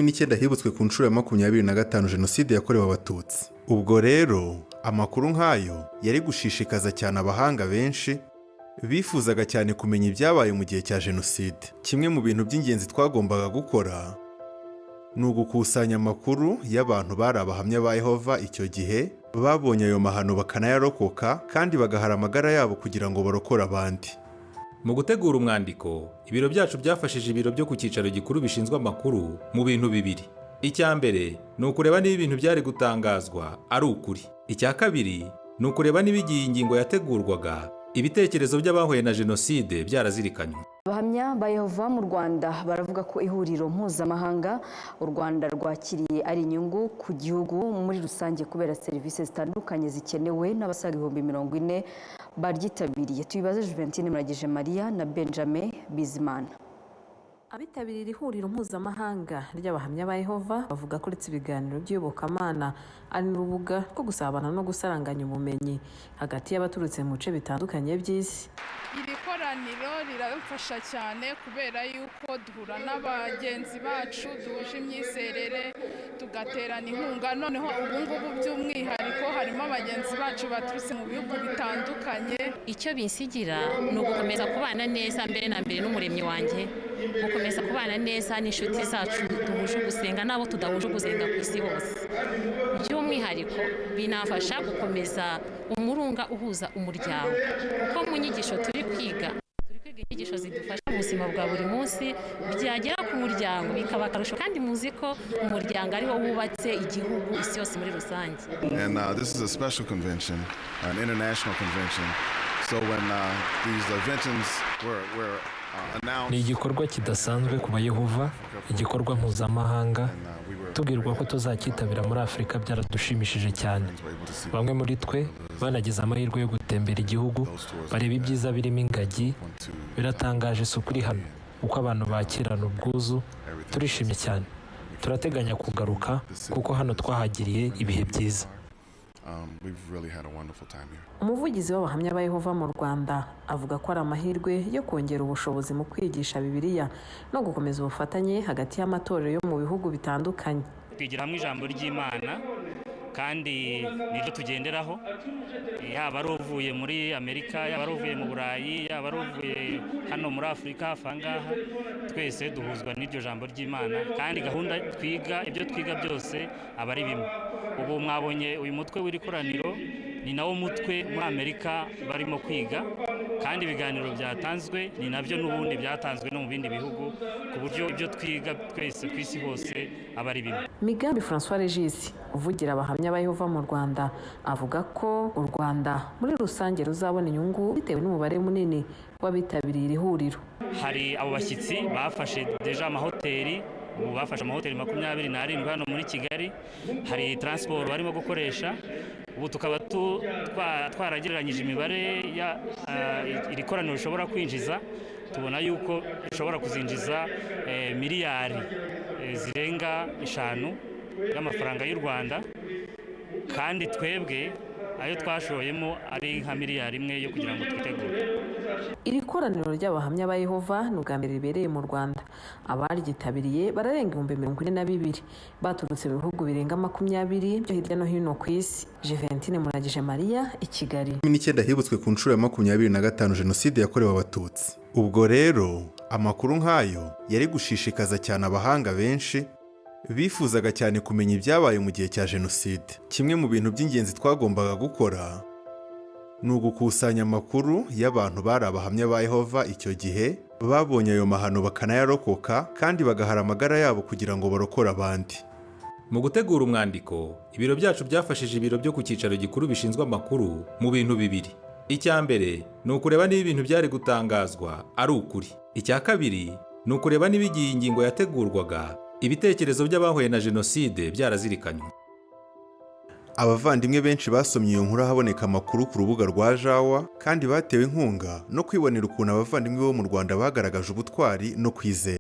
N'icyenda hibutswe ku nshuro ya 25 Jenoside yakorewe Abatutsi. Ubwo rero amakuru nk'ayo yari gushishikaza cyane abahanga benshi bifuzaga cyane kumenya ibyabaye mu gihe cya jenoside. Kimwe mu bintu by'ingenzi twagombaga gukora ni ugukusanya amakuru y'abantu bari Abahamya ba Yehova icyo gihe, babonye ayo mahano bakanayarokoka, kandi bagahara amagara yabo kugira ngo barokore abandi. Mu gutegura umwandiko, ibiro byacu byafashije ibiro byo ku cyicaro gikuru bishinzwe amakuru mu bintu bibiri. Icya mbere ni ukureba niba ibintu byari gutangazwa ari ukuri. Icya kabiri ni ukureba niba igihe ingingo yategurwaga, ibitekerezo by'abahuye na jenoside byarazirikanywe. Abahamya ba Yehova mu Rwanda baravuga ko ihuriro mpuzamahanga u Rwanda rwakiriye ari inyungu ku gihugu muri rusange, kubera serivisi zitandukanye zikenewe n'abasaga 40,000 baryitabiriye. Tubibaze Juventine Muragije Maria na Benjamin Bizimana. Abitabiriye iri huriro mpuzamahanga ry'Abahamya ba Yehova bavuga ko uretse ibiganiro by'iyobokamana, ari n'urubuga rwo gusabana no gusaranganya ubumenyi hagati y'abaturutse mu bice bitandukanye by'isi. Iri koraniro riramfasha cyane kubera yuko duhura n'abagenzi bacu duhuje imyizerere, tugaterana inkunga. Noneho ubu ngubu by'umwihariko harimo bagenzi bacu baturutse mu bihugu bitandukanye. Icyo binsigira ni ugukomeza kubana neza mbere na mbere n'Umuremyi wanjye, gukomeza kubana neza n'inshuti zacu duhuje ugusenga n'abo tudahuje ugusenga ku isi hose. By'umwihariko binafasha gukomeza umurunga uhuza umuryango, kuko mu nyigisho turi kwiga inyigisho zidufasha mu buzima bwa buri munsi, byagera ku muryango bikaba akarusho, kandi muzi ko umuryango ari wo wubatse igihugu, isi yose muri rusange. And this is a special convention, an international convention. So when these conventions were Ni igikorwa kidasanzwe ku Bayehova, igikorwa mpuzamahanga. Tubwirwa ko tuzacyitabira muri Afurika byaradushimishije cyane. Bamwe muri twe banagize amahirwe yo gutembera igihugu, bareba ibyiza birimo ingagi. Biratangaje isuku iri hano, uko abantu bakirana ubwuzu. Turishimye cyane, turateganya kugaruka kuko hano twahagiriye ibihe byiza. We've really had a wonderful time here. Umuvugizi w'Abahamya ba Yehova mu Rwanda avuga ko ari amahirwe yo kongera ubushobozi mu kwigisha Bibiliya no gukomeza ubufatanye hagati y'amatorero yo mu bihugu bitandukanye. Twigira hamwe ijambo ry'Imana kandi niryo tugenderaho, yaba ari uvuye muri Amerika, yaba ari uvuye mu Burayi, yaba ari uvuye hano muri Afurika hafi aha ngaha, twese duhuzwa n'iryo jambo ry'Imana. Kandi gahunda twiga, ibyo twiga byose aba ari bimwe. Ubu mwabonye uyu mutwe w'iri koraniro ni nawo mutwe muri Amerika barimo kwiga, kandi ibiganiro byatanzwe ni nabyo n'ubundi byatanzwe no mu bindi bihugu, ku buryo ibyo twiga twese ku isi hose aba ari bimwe. Migambi Francois Regis, uvugira Abahamya ba Yehova mu Rwanda, avuga ko u Rwanda muri rusange ruzabona inyungu bitewe n'umubare munini w'abitabiriye iri huriro. Hari abo bashyitsi bafashe déjà amahoteli, ubu bafashe amahoteli 27 hano muri Kigali. Hari transport barimo gukoresha. Ubu tukaba twaragereranyije imibare ya iri koraniro rishobora kwinjiza, tubona yuko rishobora kuzinjiza miliyari zirenga 5 y'amafaranga y'u Rwanda, kandi twebwe ayo twashoyemo ari nka miliyari 1 yo kugira ngo twitegure. Iri koraniro ry'Abahamya ba Yehova ni ubwa mbere ribereye mu Rwanda. Abaryitabiriye bararenga 42,000, baturutse mu bihugu birenga 20 byo hirya no hino ku isi. Juventine Muragije Mariya, i Kigali. 19 hibutswe ku nshuro ya 25 Jenoside yakorewe Abatutsi. Ubwo rero amakuru nk'ayo yari gushishikaza cyane abahanga benshi bifuzaga cyane kumenya ibyabaye mu gihe cya jenoside. Kimwe mu bintu by'ingenzi twagombaga gukora ni ugukusanya amakuru y'abantu bari Abahamya ba Yehova icyo gihe, babonye ayo mahano bakanayarokoka, kandi bagahara amagara yabo kugira ngo barokore abandi. Mu gutegura umwandiko, ibiro byacu byafashije ibiro byo ku cyicaro gikuru bishinzwe amakuru mu bintu bibiri. Icya mbere ni ukureba niba ibintu byari gutangazwa ari ukuri. Icya kabiri ni ukureba niba igihe ingingo yategurwaga, ibitekerezo by'abahuye na jenoside byarazirikanywe. Abavandimwe benshi basomye iyo nkuru ahaboneka amakuru ku rubuga rwa Jawa, kandi batewe inkunga no kwibonera ukuntu abavandimwe bo mu Rwanda bagaragaje ubutwari no kwizera.